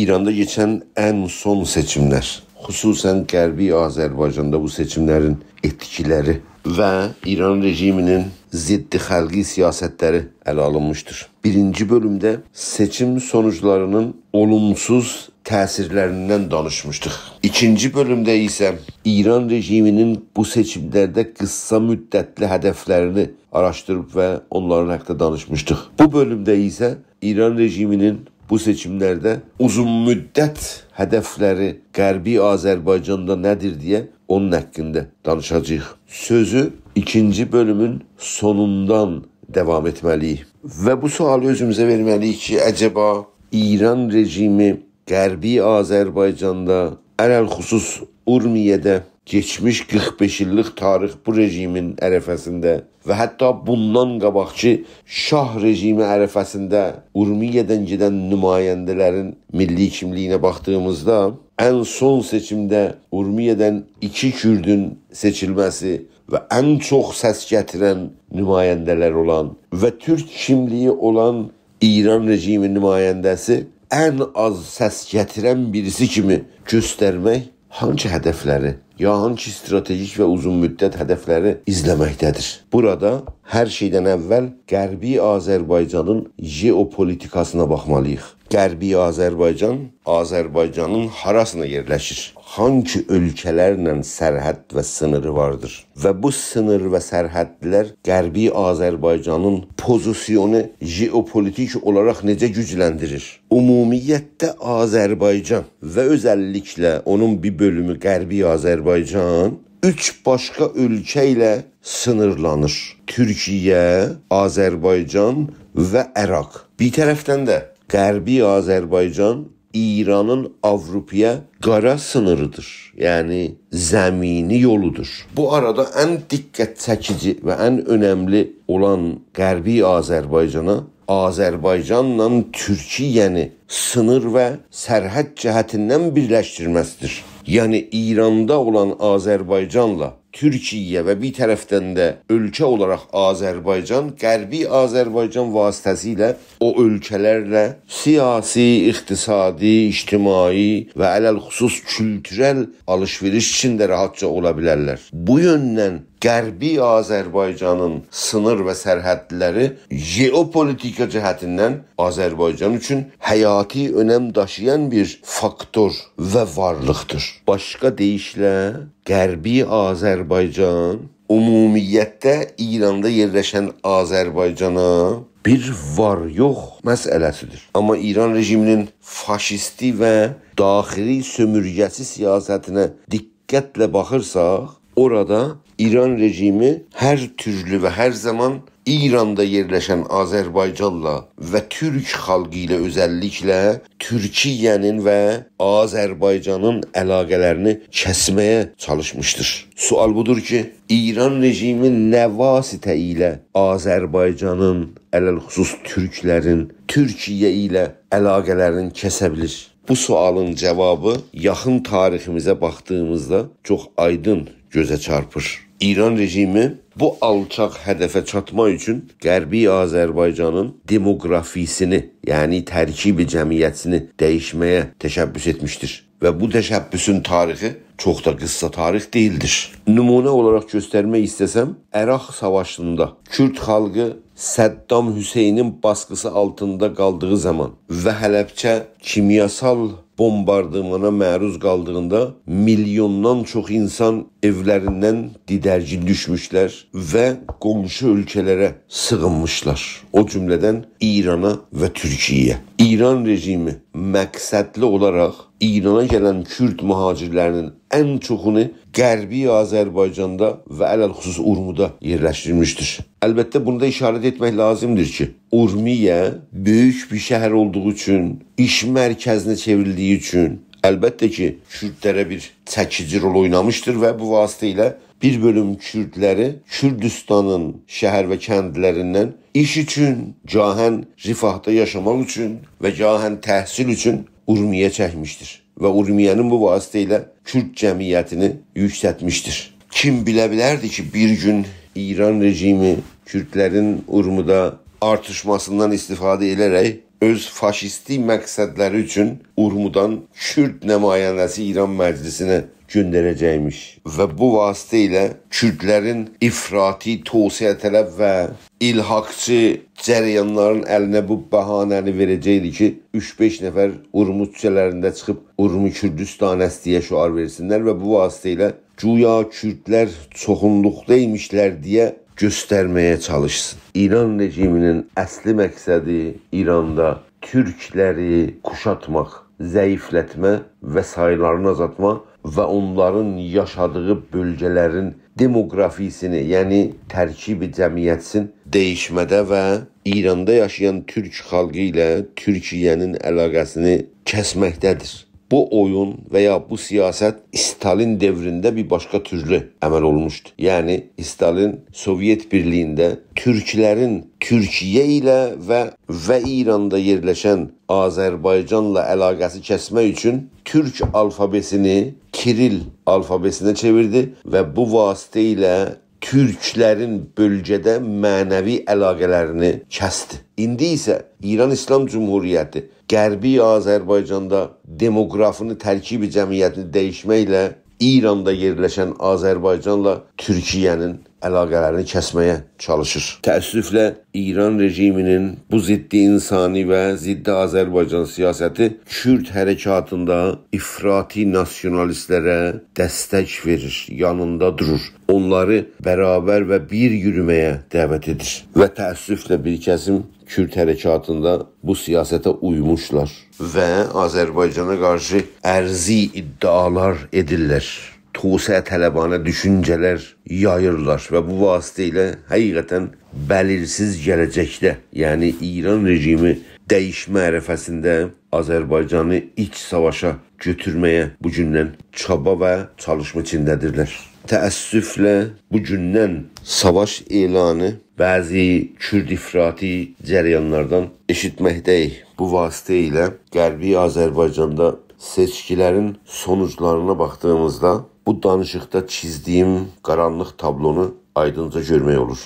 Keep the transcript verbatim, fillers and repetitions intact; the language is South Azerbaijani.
ایراندا کئچن ان سون سئچیملر، خصوصاً غربی آذربایجاندا بو سئچیملرین ائتکیلری و ایران رژیمینین ضد خلقی سیاستلری اله آلینمیشدیر. بیرینجی بؤلومده سئچیم سونوجلارینین اولومسوز تأثیرلریندن دانیشمیشدیق. ایکینجی بؤلومده ایسه ایران رژیمینین بو سئچیملرده قیسا مدتلی هدفلرینی آراشدیریب و اونلارین حاقیندا دانیشمیشدیق. بو بؤلومده ایسه ایران رژیمینین بو سئچیملرده اوزون مدت هدفلری غربی آذربایجاندا نه‌دیر دئیه اونون حاقیندا دانیشاجاغیق. سؤزو ایکینجی بؤلومون سونوندان داوام ائتمه‌لی‌ییک. و بو سؤالی اؤزوموزه وئرمه‌لی‌ییک کی، عجبا ایران رژیمی غربی آذربایجاندا، علی‌الخصوص اورمیه‌ده کئچمیش قیرخ بئش ایللیک تاریخ بو رژیمین عرفه‌سینده و حتی بوندان قاباقکی شاه رژیمی عرفه‌سینده اورمیه‌دن گئدن نماینده‌لرین میللی کیملیگینه باخدیغیمیزدا، ان سون سئچیمده اورمیه‌دن ایکی کوردون سئچیلمه‌سی و ان چوخ سس گتیرن نماینده‌لر اولان و تورک کیملیگی اولان ایران رژیمی نماینده‌سی ان آز سس گتیرن بیریسی کیمی گؤسترمک هانسی هدفلری، یا هانسی استراتژیک و اوزون مدت هدفلری ایزله‌مکده‌دیر؟ بورادا هر شئیدن اول غربی آذربایجانین ژئوپولیتیکاسینا باخمالی‌ییق. غربی آذربایجان آذربایجانین هاراسینا یئرلشیر؟ هانسی اؤلکه‌لرله سرحد و سینیری واردیر؟ و بو سینیر و سرحدلر غربی آذربایجانین پوزیسیونو ژئوپولیتیک اولاراق نئجه گوجلندیریر؟ عمومیتله آذربایجان و اؤزللیکله اونون بیر بؤلومو غربی آذربایجان اوچ باشقا اؤلکه ایله سینیرلانیر: تورکیه، آذربایجان و عراق. بیر طرفدن ده غربی آذربایجان ایرانین آوروپایا قارا سینیری‌دیر. یعنی زمینی یولودور. بو آرادا ان دقت چکیجی و ان اؤنملی اولان غربی آذربایجانا آذربایجانلا تورکیه‌نی سینیر و سرحد جهتیندن بیرلشدیرمه‌سی‌دیر. یعنی ایراندا اولان آذربایجانلا تورکیه و بیر طرفدن ده اؤلکه اولاراق آذربایجان، غربی آذربایجان واسطه‌سیله او اؤلکه‌لرله سیاسی، اقتصادی، اجتماعی و علی‌الخصوص کولتورل آلیش‌وئریش ایچینده راحتجا اولا بیلرلر. بو یؤندن غربی آذربایجانین سینیر و سرحدلری ژئوپولیتیکا جهتیندن آذربایجان اوچون حیاتی اؤنم داشییان بیر فاکتور و وارلیقدیر. باشقا دئییشله، غربی آذربایجان عمومیتله ایراندا یئرلشن آذربایجانا بیر وار-یوخ مسئله‌سی‌دیر. آمما ایران رژیمینین فاشیستی و داخلی سؤمورگه‌چی سیاستینه دقتله باخیرساق، اورادا ایران رژیمی هر تورلو و هر زامان ایراندا یئرلشن آذربایجانلا و تورک خالقی ایله، اؤزللیکله تورکیه‌نین و آذربایجانین علاقه‌لرینی کسمه‌یه چالیشمیشدیر. سؤال بودور کی، ایران رژیمی نه واسطه ایله آذربایجانین، علی‌الخصوص تورکلرین تورکیه ایله علاقه‌لرینی کسه بیلیر؟ بو سؤالین جاوابی یاخین تاریخیمیزه باخدیغیمیزدا چوخ آیدین گؤزه چارپیر. ایران رژیمی بو آلچاق هدفه چاتماق اوچون غربی آذربایجانین دموگرافی‌سینی، یعنی ترکیب جمعیتینی دییشمه‌یه تشبث ائتمیشدیر. و بو تشبثون تاریخی چوخ دا قیسا تاریخ دئییلدیر. نمونه اولاراق گؤسترمک ایسته‌سم، عراق ساواشیندا کورد خالقی صدام حسینین باسقیسی آلتیندا قالدیغی زامان و حلبچه کیمیاسال بومباردمانا معروض قالدیغیندا میلیوندان چوخ اینسان ائولریندن دیدرگین دوشموشلر و قونشو اؤلکه‌لره سیغینمیشلار. او جمله‌دن ایرانا و تورکیه‌یه. ایران رژیمی مقصدلی اولاراق ایرانا گلن کورد مهاجرلرینین ان چوخونو غربی آذربایجاندا و علی‌الخصوص اورمودا یئرلشدیرمیشدیر. البته، بوندا اشارت ائتمک لازیمدیر کی، اورمیه بؤیوک بیر شهر اولدوغو اوچون، ایش مرکزینه چئوریلدیگی اوچون، البته کی، کوردلره بیر چکیجی رول اوینامیشدیر و بو واسطه ایله بیر بؤلوم کوردلری کوردوستانین شهر و کندلریندن ایش اوچون، گاهاً رفاهدا یاشاماق اوچون و گاهاً تحصیل اوچون اورمیه چکمیشدیر. و اورمیه‌نین بو واسطه ایله کورد جمعیتینی یوکسلتمیشدیر. کیم بیله بیلردی کی، بیر گون ایران رژیمی کوردلرین اورمودا آرتیشماسیندان استفاده ائده‌رک اؤز فاشیستی مقصدلری اوچون اورمودان کورد نماینده‌سی ایران مجلسینه گؤندره‌جکمیش و بو واسطه ایله کوردلرین افراطی، توسعه‌طلب و الحاقچی جریانلارین الینه بو بهانه‌نی وئره‌جکدی کی، اوچ-بئش نفر اورمو کوچه‌لرینده چیخیب «اورمو کوردوستان است» دئیه شعار وئرسینلر و بو واسطه ایله گویا کوردلر چوخونلوقدا ایمیشلر دئیه گؤسترمه‌یه چالیشسین. ایران رژیمینین اصلی مقصدی ایراندا تورکلری قوشاتماق، ضعیفلتمه و سایلارینی آزالتما و اونلارین یاشادیغی بؤلگه‌لرین دموگرافیسینی، یعنی ترکیب جمعیتین دییشمه‌ده و ایراندا یاشایان تورک خالقی ایله تورکیه‌نین علاقه‌سینی کسمکده‌دیر. بو اویون و یا بو سیاست استالین دؤورونده بیر باشقا تورلو عمل اولموشدو. یعنی، استالین سووئت بیرلیگینده تورکلرین تورکیه ایله و، و ایراندا یئرلشن آذربایجانلا علاقه‌سی کسمک اوچون تورک آلفابئسینی کیریل آلفابئسینه چئویردی و بو واسطه ایله تورکلرین بؤلگه‌ده معنوی علاقه‌لرینی کسدی. ایندی ایسه ایران ایسلام جمهوریتی غربی آذربایجاندا دموگرافینی، ترکیب جمعیتینی دییشمکله ایراندا یئرلشن آذربایجانلا تورکیه‌نین علاقه‌لرینی کسمه‌یه چالیشیر. تأسفله ایران رژیمینین بو ضد انسانی و ضد آذربایجان سیاستی کورد حرکاتیندا افراطی ناسیونالیستلره دستک وئریر، یانیندا دورور. اونلاری برابر و بیر یورومه‌یه دعوت ائدیر. و تأسفله بیر کسیم کورد حرکاتیندا بو سیاسته اویموشلار و آذربایجانا قارشی ارضی ادعالار ائدیرلر. توسعه‌طلبانه دوشونجه‌لر یاییرلار و بو واسطه ایله حقیقتاً بلیرسیز گله‌جکده، یعنی ایران رژیمی دییشمه عرفه‌سینده آذربایجانی ایچ ساواشا گؤتورمه‌یه بو گوندن چابا و چالیشما ایچینده‌دیرلر. تأسفله بو گوندن ساواش اعلانی بعضی کورد افراطی جریانلاردان ائشیتمکده‌ییک. بو واسطه ایله غربی آذربایجاندا سئچکیلرین سونوجلارینا باخدیغیمیزدا بو دانیشیقدا چیزدیگیم قارانلیق تابلونو آیدینجا گؤرمک اولور.